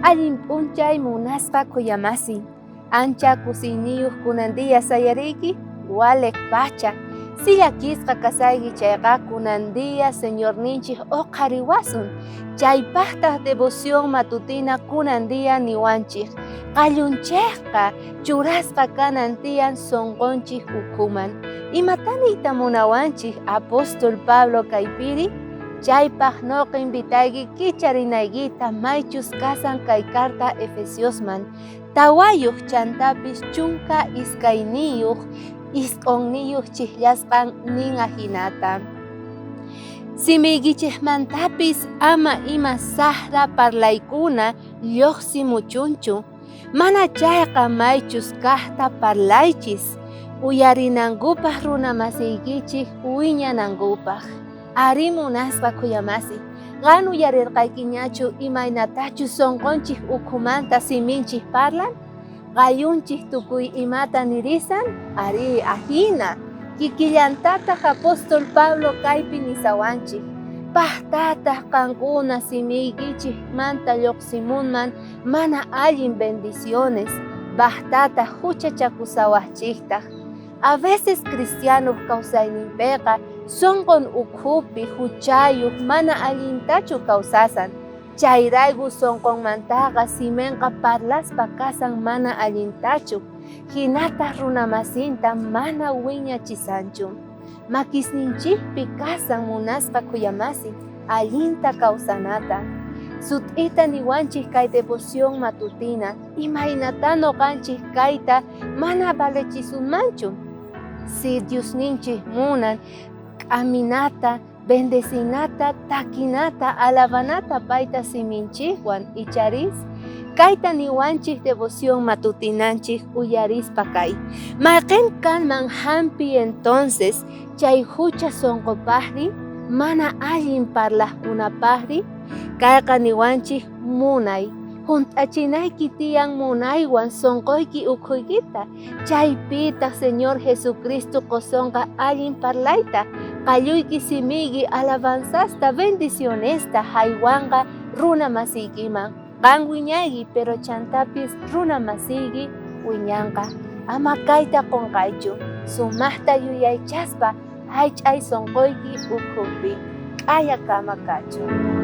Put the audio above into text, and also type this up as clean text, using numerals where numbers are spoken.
Allin p'unchay munasqa khuyamasiy. Ancha kusiyniyuq kunan día sayariyki, waleq pacha. Si llakisqa kasayki chayqa kunan día Señorninchik oqhariwasun. Chaypajtaj devoción matutina kunan día niwanchik. Qallunchejqa churasqa kanan tiyan sonqonchik ukhuman. Imatá niyta munawanchik apóstol Pablo kaypiri? Chaypaj noqa invitayki kicharinaykita maychus kasan kay carta Efesiosman. Tawayuq chantapis 12 isq'onniyuq chijllasqan nin ajinata. Simiykichejmantapis ama ima sajra parlaykuna llojsimuchunchu, mana chayqa maychus kajta parlaychis, uyarinankupaj runa masiykichej wiñanankupaj. Arí munasqa khuyamasi, qan uyarerqaykiñachu imaynatachus sonqonchej ukhumanta siminchej parlan? Qallunchej tukuy imata nirisan? Arí, ajina. Kikillantataj apóstol Pablo kaypi nisawanchej, Pajtataj qankuna simiykichejmanta llojsimunman mana allin bendiciones, pajtataj juchachakusawajchejtaj. A veces cristianoj kawsayninpeqa sonqon ukhupi juchayoj mana allintachu kawsasan. Chayrayku sonqonmantaqa simenqa parlaspa kasan mana allintachu, jinataj runamasinta mana wiñachisanchu. Makisninchejpi kasan munasqa khuyamasi allinta kawsanata. Sut'ita niwanchej kay devoción matutina, imaynatá noqanchej kayta mana valechisunmanchu. Si Diosninchej munan k'aminata, bendecinata, takinata, alabanata payta siminchejwan, icharis? Kayta niwanchej devoción matutinanchej uyarispa kay. Mayqen kanman jampi entonces chay jucha sonqopajri, mana allin parlajkunapajri? Kayqa niwanchej munay. Junt'achinayki tiyan munaywan sonqoyki ukhuykita, chaypitaj Señor Jesucristo qosonqa allin parlayta, qalluyki simiyki alabanzasta, bendicionesta jaywanqa runa masiykiman. Qan wiñayki, pero chantapis runa masiyki wiñanqa. Ama kayta qonqaychu, sumajta yuyaychaspa jaych'ay sonqoyki ukhupi. K'ayakama kachun.